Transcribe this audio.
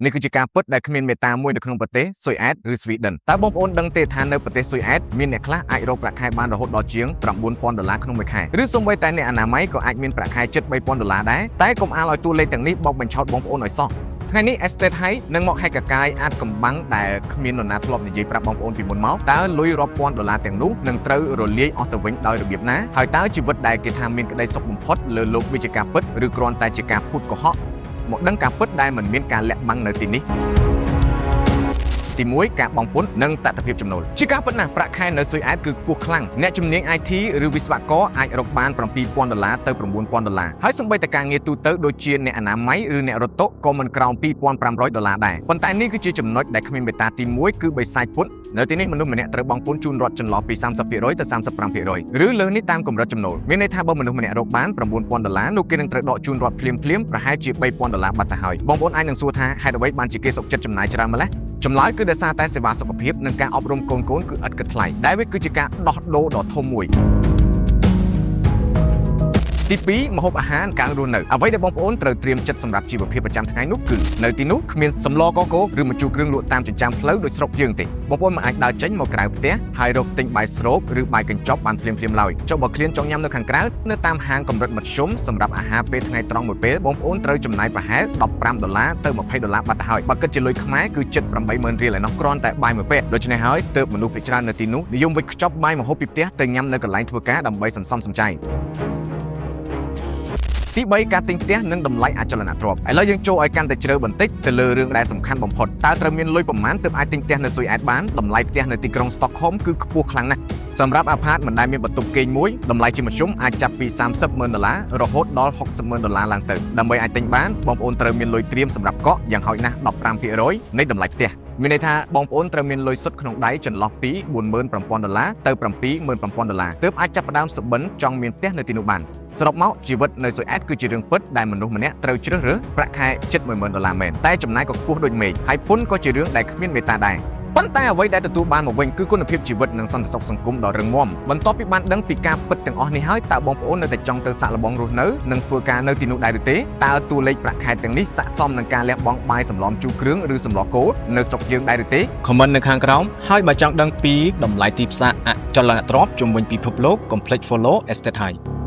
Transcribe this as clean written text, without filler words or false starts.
នេះគឺជាការពិតដែលគ្មានមេត្តាមួយនៅក្នុងប្រទេសស៊ុយអែតឬស្វីដិនតើបងប្អូនដឹងទេថានៅប្រទេសស៊ុយអែតមានអ្នកខ្លះអាចរកប្រាក់ខែបានរហូតដល់ជាង9000ដុល្លារក្នុងមួយខែឬសូម្បីតែអ្នកអនាម័យក៏អាចមានប្រាក់ខែជិត3000ដុល្លារដែរតែកុំអាលឲ្យតួលេខទាំងនេះបោកបញ្ឆោតបងប្អូនឲ្យសោះថ្ងៃនេះ Estate High នឹងមកហែកកកាយអាចកំបាំងដែលគ្មាននរណាធ្លាប់និយាយប្រាប់បងប្អូនពីមុនមកតើលុយរាប់ពាន់ដុល្លារទាំងនោះនឹងត្រូវរលាយអស់ទៅវិញដោយរបៀបណាហើយតើជីវិតដែលគេថាមានក្តីសុខបំផុតលើលោកវាជាការពិតឬគ្រាន់តែជាការភូតកុហកមកដឹងការពិតដែលមិនមានការលាក់បាំងនៅទីនេះទី1ការបង់ពន្ធនិងតថភាពចំណូលជាការពិតណាស់ប្រាក់ខែនៅស៊ុយអែតគឺខ្ពស់ខ្លាំងអ្នកជំនាញ IT ឬវិស្វករអាចរកបាន7000ដុល្លារទៅ9000ដុល្លារហើយសូម្បីតែការងារទូទៅដូចជាអ្នកអនាម័យឬអ្នករត់តុក៏មិនក្រោម2500ដុល្លារដែរប៉ុន្តែនេះគឺជាចំណុចដែលគ្មានមេត្តាទី1គឺបិសាចពន្ធនៅទីនេះមនុស្សម្នាក់ត្រូវបង់ពន្ធជូនរដ្ឋចន្លោះពី30%ទៅ35%ឬលើសនេះតាមកម្រិតចំណូលមានន័យថាបើមនុស្សម្នាក់រកបាន9000ដុល្លារនោះគេនឹងត្រូវដកជូនរដ្ឋភ្លាមៗប្រហែលជា3000ដុល្លារបាត់ទៅហើយបងប្អូនអាចនឹងសួរថាហេតុអ្វីបានជាគេសុខចិត្តចំណាយច្រើនម្ល៉េះចម្លើយគឺដោយសារតែសេវាសុខភាពនិងការអប់រំកូនៗគឺឥតគិតថ្លៃដែលវាគឺជាការដោះដូរដ៏ធំមួយទី2ម្ហូបអាហារការរស់នៅអ្វីដែលបងប្អូនត្រូវត្រៀមចិត្តសម្រាប់ជីវភាពប្រចាំថ្ងៃនោះគឺនៅទីនោះគ្មានសម្លកកឬម្ជូរគ្រឿងលក់តាមចិញ្ចើមផ្លូវដូចស្រុកយើងទេបងប្អូនមិនអាចដើរចេញមកក្រៅផ្ទះហើយរកទិញបាយស្រូបឬបាយកញ្ចប់បានភ្លាមៗឡើយចុះបើឃ្លានចង់ញ៉ាំនៅខាងក្រៅនៅតាមហាងកម្រិតមធ្យមសម្រាប់អាហារពេលថ្ងៃត្រង់មួយពេលបងប្អូនត្រូវចំណាយប្រហែល15ដុល្លារទៅ20ដុល្លារបាត់ទៅហើយបើគិតជាលុយខ្មែរគឺជិត80000រៀលឯណោះគ្រាន់តែបាយមួយពេលដូច្នេះហើយទើបមនុស្សភាគច្រើននៅទីនោះនិយមវេចខ្ចប់បាយម្ហូបពីផ្ទះទៅញ៉ាំនៅកន្លែងធ្វើការដើម្បីសន្សំសំចៃទី3ការទិញផ្ទះនិងតម្លៃអចលនទ្រព្យឥឡូវយើងចូលឲ្យកាន់តែជ្រៅបន្តិចទៅលើរឿងដែលសំខាន់បំផុតតើត្រូវមានលុយប៉ុន្មានទើបអាចទិញផ្ទះនៅស៊ុយអែតបានតម្លៃផ្ទះនៅទីក្រុង Stockholm គឺខ្ពស់ខ្លាំងណាស់សម្រាប់អាផាតមិនដែលមានបន្ទប់គេងមួយតម្លៃជាមធ្យមអាចចាប់ពី30ម៉ឺនដុល្លាររហូតដល់60ម៉ឺនដុល្លារឡើងទៅដើម្បីអាចទិញបានបងប្អូនត្រូវមានលុយត្រៀមសម្រាប់កក់យ៉ាងហោចណាស់15%នៃតម្លៃផ្ទះមានន័យថាបងប្អូនត្រូវមានលុយសុទ្ធក្នុងដៃចន្លោះពី45000ដុល្លារទៅ75000ដុល្លារទើបអាចចាប់ផ្ដើមសុបិនចង់មានផ្ទះនៅទីនោះបានសរុបមកជីវិតនៅស៊ុយអែតគឺជារឿងពិតដែលមនុស្សម្នាក់ត្រូវជ្រើសរើសប្រាក់ខែជិត10000ដុល្លារមែនតែចំណាយក៏ខ្ពស់ដូចមេឃហើយពន្ធក៏ជារឿងដែលគ្មានមេត្តាដែរប៉ុន្តែអ្វីដែលទទួលបានមកវិញគឺគុណភាពជីវិតនិងសន្តិសុខសង្គមដ៏រឹងមាំបន្ទាប់ពីបានដឹងពីការពិតទាំងអស់នេះហើយតើបងប្អូននៅតែចង់ទៅសាកល្បងរស់នៅនិងធ្វើការនៅទីនោះដែរឬទេតើតួលេខប្រាក់ខែទាំងនេះស័ក្តិសមនឹងការលះបង់បាយសម្លជូរគ្រឿងឬសម្លគោនៅស្រុកយើងដែរឬទេ Comment នៅខាងក្រោមហើយបើចង់ដឹងពីតម្លៃទីផ្សារអចលនទ្រព្យជុំវិញពិភពលោកកុំភ្លេច follow Estate High។